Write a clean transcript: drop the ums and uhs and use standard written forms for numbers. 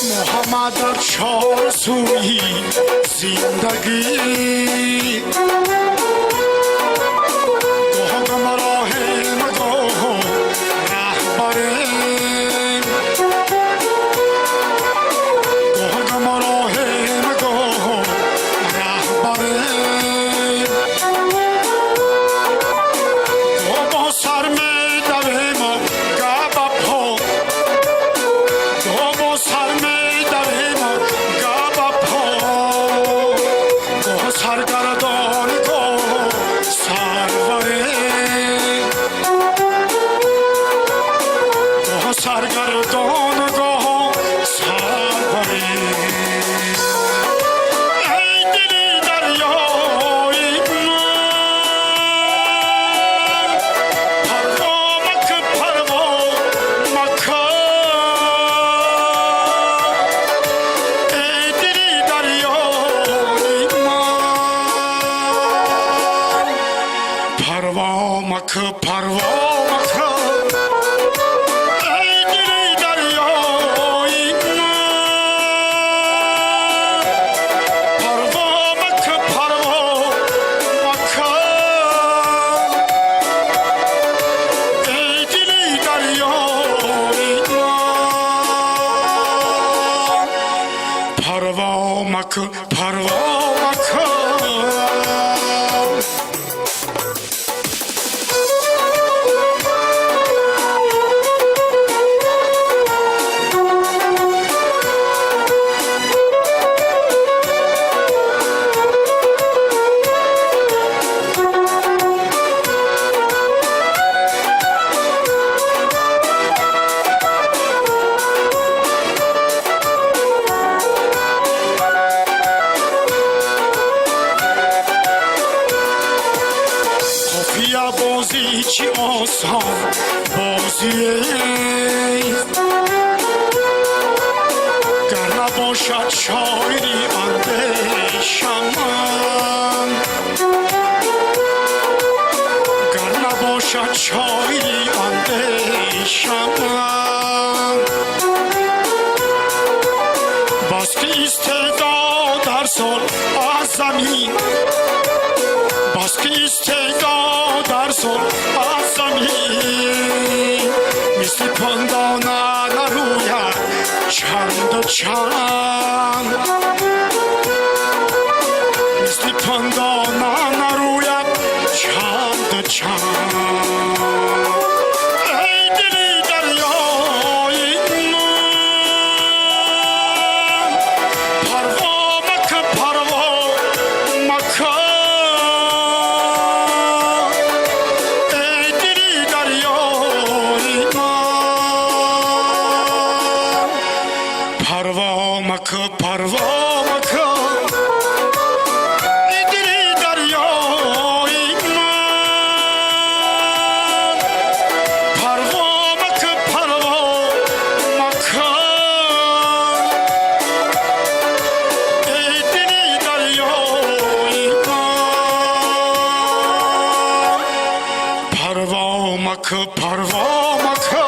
Муҳаммад дар чорсӯи зиндагӣ гоҳ гумроҳем, гоҳ раҳбарем, гоҳ гумроҳем, гоҳ раҳбарем, гоҳ бо сар медавем, гаҳ ба по, гоҳ бо сар медавем, гаҳ ба по, гоҳ саргардон, гоҳ сарварем, гоҳ саргардон, гоҳ сарварем. Эй дили дарёи ман, парво макун, парво макун. Эй дили дарёи ман, парво макун, парво макун. Эй дили дарёи ман, парво макун, парво макун. Эй дили дарёи ман, парво макун, парво макун. Қофия бозӣ чӣ осон бозиест, гар набошад шоири андешаманд, гар набошад шоири андешаманд. Бас ки истеъдод ҳар сол аз замин, бас ки истеъдод ҳар сол аз замин мисли пандона нарӯяд чанду чанд, мисли пандона нарӯяд чанду чанд. Эй дили дарёи ман, парво макун, парво макун. Эй дили дарёи ман, парво макун, парво макун. Эй дили дарёи ман, парво макун, парво макун. Эй дили дарёи ман, парво макун, парво макун.